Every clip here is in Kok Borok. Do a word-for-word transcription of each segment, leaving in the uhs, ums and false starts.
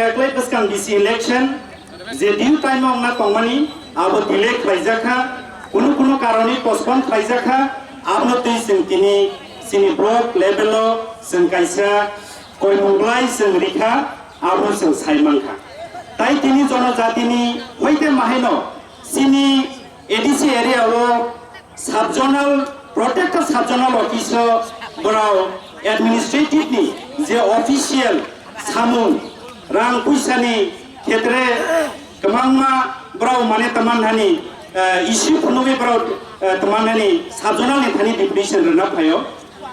Kwlai bwskang B C election je due time o wngna tongmani abo delay khlaijakha, kunu kunu karoni postpone khlaijakha, abono twi chwng tini chini block level o chwng kaisa koimung bwlai chwng rikha, abono chwng sai mankha. Tai tini jonojatini hoite mahaino chini A D C area o sub-zonal, protected sub-zonal office o borok administrative ni je official samung, rang puisa ni khetre kwbangma borok mane tamo hani, eh, issue phunugwi borok, eh, tamo hani sub-zonal ni thani deputation rwna phaio.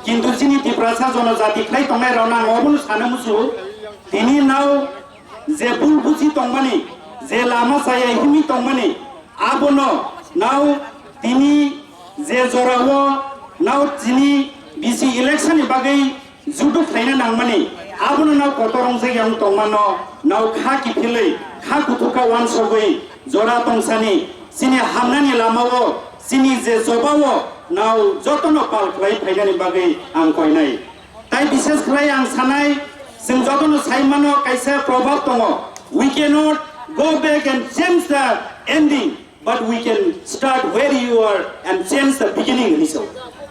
Kintu chini Tiprasa jonojati khlai tongnai rok no ang obono sana muchungo, tini nao je bul buji tongmani, je lama chaya himwi tongmani, abono nao tini je jorao nao tini B C election ni bagwi judo khlaina nangmani, abono nao kotor wngjak yang tongmano, nao kha kiphilwi, kha kuthukha uansugwi jora tongsani, chini hamnani lamao, chini je chobao nao jotono pal khlai phainani bagwi ang koinai. Tai bishes khlai ang sanai, chwng jotono sai mano kaisa proverb tongo, "We cannot go back and change the ending, but we can start where you are and change the beginning," hinwi sao.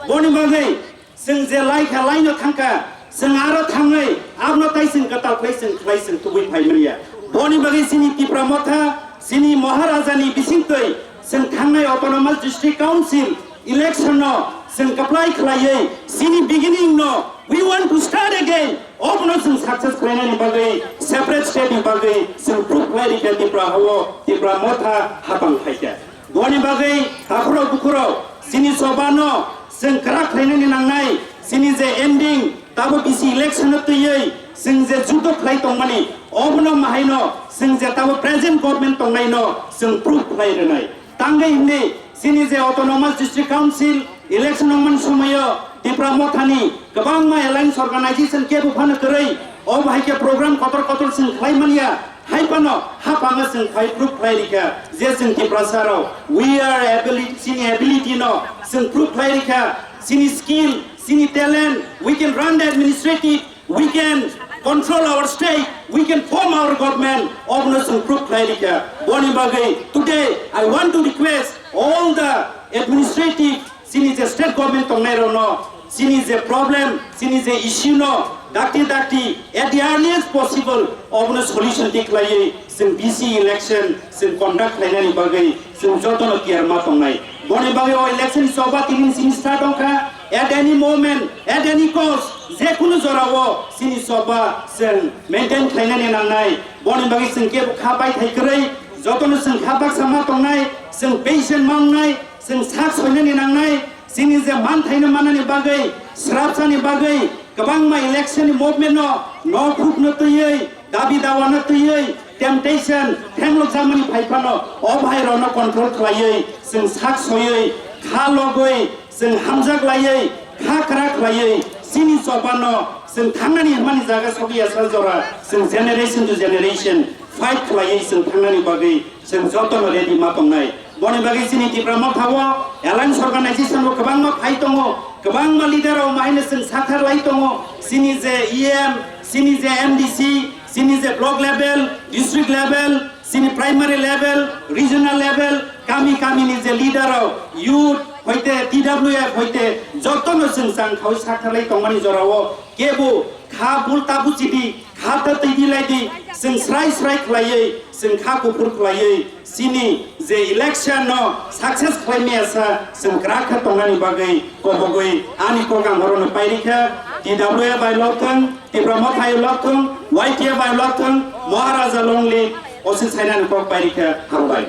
Boni bagwi chwng je lai kha, laino thang kha, chwng aro thangwi abono tai chwng kwtal khlai chwng khlai chwng tubui phai manya. Boni bagwi chini Tipra Motha, chini Maharajani bisingtwi chwng thangnai Autonomous District Council election no chwng apply khlaiwi chini beginning no we want to start again. Obono chwng success khlainani bagwi separate state ni bagwi chwng proof khlai rikha Tipra hao, Tipra Motha hapang phaikha. Boni bagwi hakhorok bukhorok chini chobano chwng kwrak khlainani nangnai, chini je ending tabo B C election no twiwi chwng je judo khlai tongmani, obono mahaino chwng je tabo present government tongnaino chwng proof khlai rwnai. Tangwi hwnwi chini je Autonomous District Council election wngmani somoio Tipra Mothani kwbangma alliance organization kebo phano kwrwi, obo hai khe program kotor kotor chwng khlai manya, hai phano haphangno chwng phai proof khlai rikha je chwng Tiprasa rok, we are ability, chini ability no chwng proof khlai rikha, chini skill, chini talent, we can run the administrative, we can control our state, we can form our government, obono chwng proof khlai rikha. Boni bagwi today I want to request all the administrative, chini je state government tongnai rokno, chini je problem, chini je issue no dakti dakti at the earliest possible obono solution twi khlaiwi chwng B C election chwng conduct khlainani bagwi chwng jotono tiyar ma tongnai. Boni bagwi o election choba tini chini start wngkha. At any moment, at any cost, je kunu jorao chini choba chwng maintain khlainani nangnai. Boni bagwi chwng kebo kha bai thai kwrwi, jotono chwng kha baksa ma tongnai, chwng patient ma wngnai, chwng sak soinani nangnai. Chini je manthaino manani bagwi, srapsani bagwi kwbangma election ni movement no, no khukno twiwi, dabi dawa no twiwi, temptation, thenglokjakmani phai phano, o bhai rokno control khlaiwi, chwng sak soiwi, kha logwi, chwng hamjak laiwi, kha kwrak khlaiwi, chini chobano chwng thangnani hwnmani jaga sogwi ya sa jora, chwng generation to generation fight khlaiwi chwng thangnani bagwi chwng jotono ready ma tongnai. Boni bagwi chini Tipra Motha o alliance organization bo kwbangma phai tongo, kwbangma leader rok mahaino chwng sathar lai tongo, chini je E M, chini je M D C, chini je block level, district level, chini primary level, regional level, kami kami ni je leader rok, youth hoite, T W F hoite, jotono chwng chang khawi sathar lai tongmani jorao kebo kha bul ta buchidi, kha ta twi di lai di, chwng srai srai khlaiwi, chwng kha kuphur khlaiwi, chini je election no success khlai maya sa, chwng kwrak khe tongnani bagwi kobogwi ani kok ang orono pai rikha. T W F bai lok thung, Tipra Motha bai lok thung, Y T F bai lok thung, Maharaja long live, osi sainani kok pai rikha, hambai.